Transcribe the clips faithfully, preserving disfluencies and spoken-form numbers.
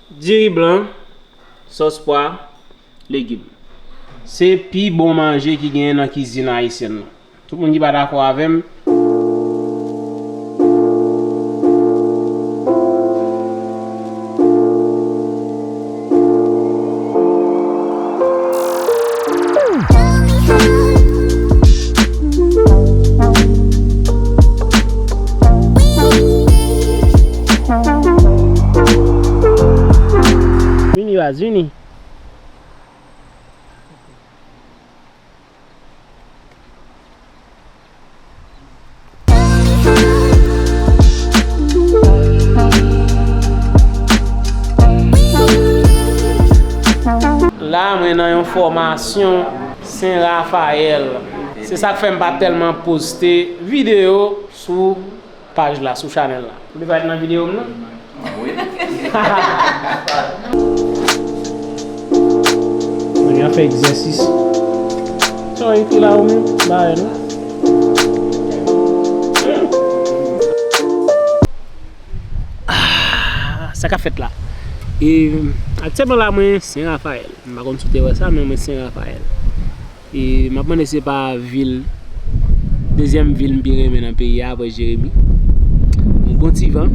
Diri blan, sòs pwa, legim. Se pi bon manje ki genyen nan kizin ayisyèn nan. Tout moun ki pa dakò avè m, vini, Raz, vini. La, mwen nan yon fòmasyon Sen Rafayèl. Se sa k fè m pa tèlman poste videyo sou paj la, sou chanèl la. Ou te va nan videyo m nan? Wi. Mwen ap fè egzèsis. Sa w ekri la ou menm? Ba wè non. Ah, sa k ap fèt la? E, aktyèlman la, mwen Sen Rafayèl. M pa konn si w te wè sa, men mwen Sen Rafayèl. E m ap mande si se pa vil, dezyèm vil m pi renmen nan peyi a apre Jeremi. Yon bon ti van.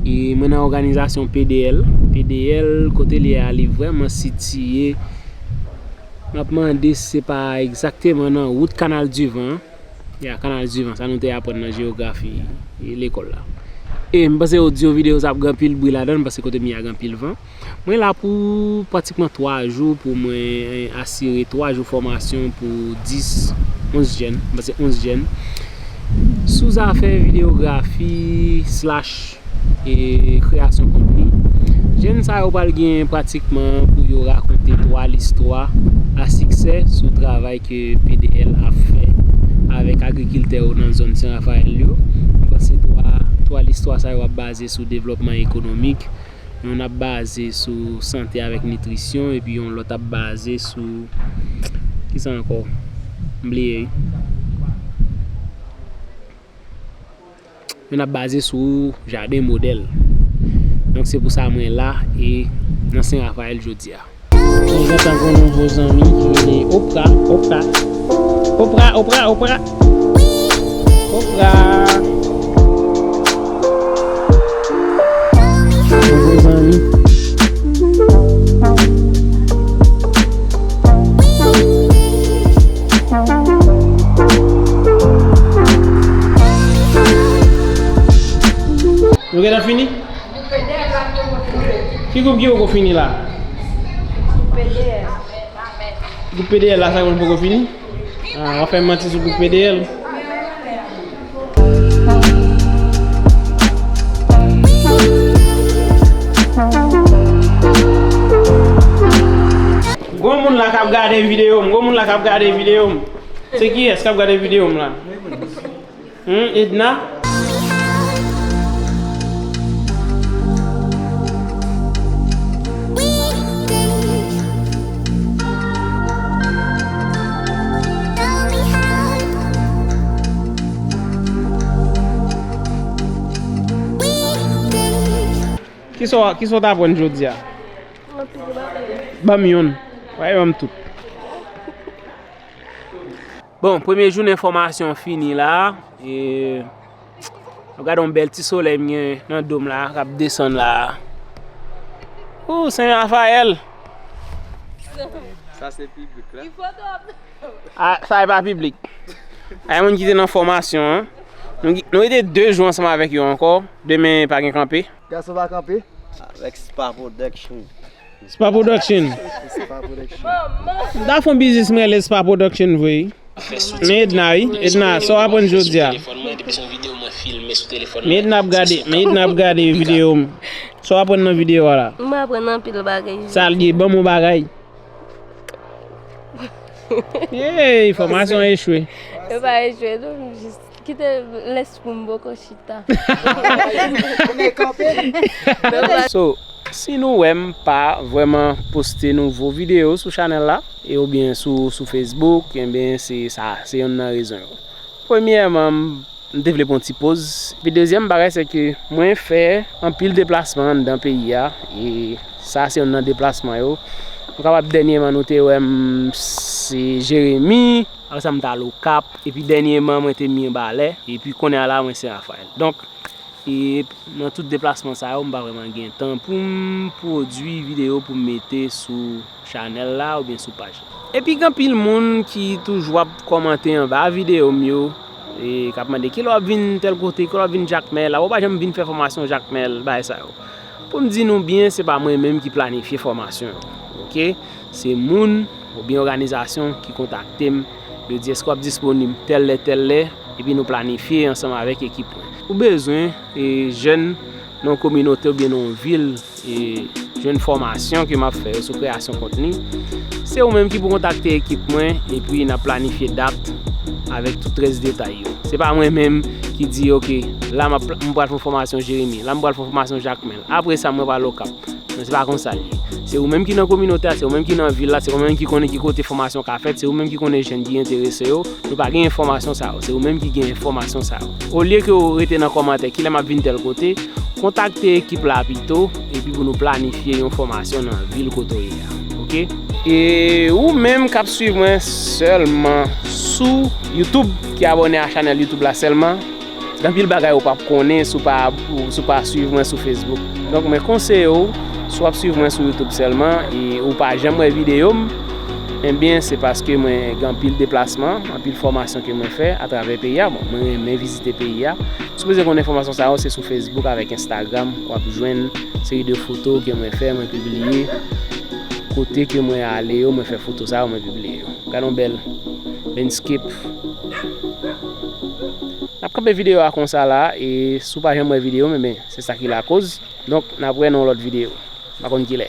E mwen nan òganizasyon P D L. P D L, kote l ye a, li vrèman sitiye. M ap mande si se pa egzakteman nan wout Kanal di Van an. Ya, Kanal di Van, sa nou te aprann nan jewografi lekòl la. E m panse odyo videyo sa ap gen anpil bri ladan l, paske kote m ye a gen anpil van. Mwen la pou pratikman twa jou pou mwen, eh, asire twa jou fòmasyon pou dis, onz jèn, m panse onz jèn, sou zafè videyografi slash e kreyasyon kontni. Jèn sa yo pral gen pratikman pou yo rakonte twa listwa a siksè sou travay ke P D L ap fè avèk agrikiltè yo nan zòn Sen Rafayèl yo. M panse twa, twa listwa sa yo ap baze sou devlòpman ekonomik, youn ap baze sou sante avèk nitrisyon, epi yon lòt ap baze sou, kisa ankò? M bliye wi. Men n ap baze sou jaden modèl. Donk, se pou sa mwen la e nan Sen Rafayèl jodi a. Nou gentan gen yon nouvo zanmi ki rele Opra, Opra. Opra, Opra, Opra. Opra. Nouvo zanmi. Nou gentan fini? Ki gwoup ki poko fini la? Gwoup P D L la, sa konn poko fini? Ah, w ap fè m manti sou gwoup P D L. Gon moun la k ap gade videyo m, gon moun la k ap gade videyo m. Se kiyès k ap gade videyo m la? Hmm, Edna? Kisa w, kisa w t aprann jodi a? Anpil bagay. Ban m youn. Bay ban m tout. Bon, premye jounen fòmasyon fini la. E, n ap gade yon bèl ti solèy m gen nan do m la, k ap desann la. Ou, Sen Rafayèl! Sa se piblik la. Ah, sa e pa piblik. Ay, moun ki te nan fòmasyon an. Nou, nou rete de jou ansanm avèk yo ankò. Demen pa gen kanpe. Gason pa kanpe. Avèk Spa Production. Spa Production. Spa Production. M ta fè yon biznis m rele Spa Production vre. Men Edna, wi. Edna, sa w aprann jodi a? Men Edna ap gade, men Edna ap gade videyo m. Sa w aprann nan videyo a la? M aprann anpil bagay. Sa l ye, ban m yon bagay. Yey, fòmasyon echwe. Yo pa echwe, non, m jis kite lèspri m poko chita. So, si nou wè m pa vrèman poste nouvo videyo sou chanèl la, e oubyen sou, sou Facebook, enben, se sa, se yonn nan rezon yo. Premyèman, m M te vle pran ti poz. Epi dezyèm bagay, se ke mwen fè anpil deplasman anndan peyi a. E sa se youn nan deplasman yo. Nou kapab dènyèman nou te wè m se Jeremi. Apre sa, m t al Okap. Epi dènyèman, mwen te Mibalè. Epi kounye a la, mwen se Rafayèl. Donk, e nan tout deplasman sa yo, m pa vrèman gen tan pou m pwodui videyo pou m mete sou chanèl la oubyen sou paj la. Epi gen anpil moun ki toujou ap kòmante anba videyo m yo, e k ap mande kilè w ap vin tèl kote, kilè w ap vin Jakmèl, awo pa janm vin fè fòmasyon Jakmèl, bagay sa yo. Pou m di nou byen, se pa mwen menm ki planifye fòmasyon yo. Oke? Se moun oubyen òganizasyon ki kontakte m, yo di èske w ap disponib tèl lè, tèl lè, epi nou planifye ansanm avèk ekip mwen. Ou bezwen, e, jèn nan yon kominote oubyen nan yon vil, e, jwenn fòmasyon ke m ap fè yo sou kreyasyon kontni, se ou menm ki pou kontakte ekip mwen, epi n ap planifye dat avèk tout rès detay yo. Se pa mwen menm ki di, "Oke, la m ap, m pral fè yon fòmasyon Jeremi, la m pral fè yon fòmasyon Jakmèl, apre sa mwen pral Okap." Non, se pa konsa l ye. Se ou menm ki nan kominote a, se ou menm ki nan vil la, se ou menm ki konnen ki kote fòmasyon ka fèt, se ou menm ki konnen jèn ki enterese yo. Nou pa gen enfòmasyon sa yo, se ou menm ki gen enfòmasyon sa yo. Olye ke w rete nan kòmantè, "Kilè m ap vin tèl kote?", kontakte ekip la pito, epi pou nou planifye yon fòmasyon nan vil kote w ye a. Oke? E ou menm k ap swiv mwen sèlman sou YouTube, ki abòne a chanèl YouTube la sèlman, gen anpil bagay ou p ap konnen si w pa, si w pa swiv mwen sou Facebook. Donk, mwen konseye w, si w ap swiv mwen sou YouTube sèlman, e ou pa janm wè videyo m, ebyen, se paske mwen gen anpil deplasman, anpil fòmasyon ke mwen fè atravè peyi a. Bon, mwen renmen vizite peyi a. Si w bezwen konnen enfòmasyon sa yo, se sou Facebook avèk Instagram, w ap jwenn seri de foto ke mwen fè, mwen pibliye. Kote ke mwen ale yo, mwen fè foto sa yo, mwen pibliye yo. Gade yon bèl landscape. N ap kanpe videyo a konsa la, e si w pa janm wè videyo m, ebyen, se sa ki lakoz. Donk, n ap wè nan yon lòt videyo. M pa konn kilè.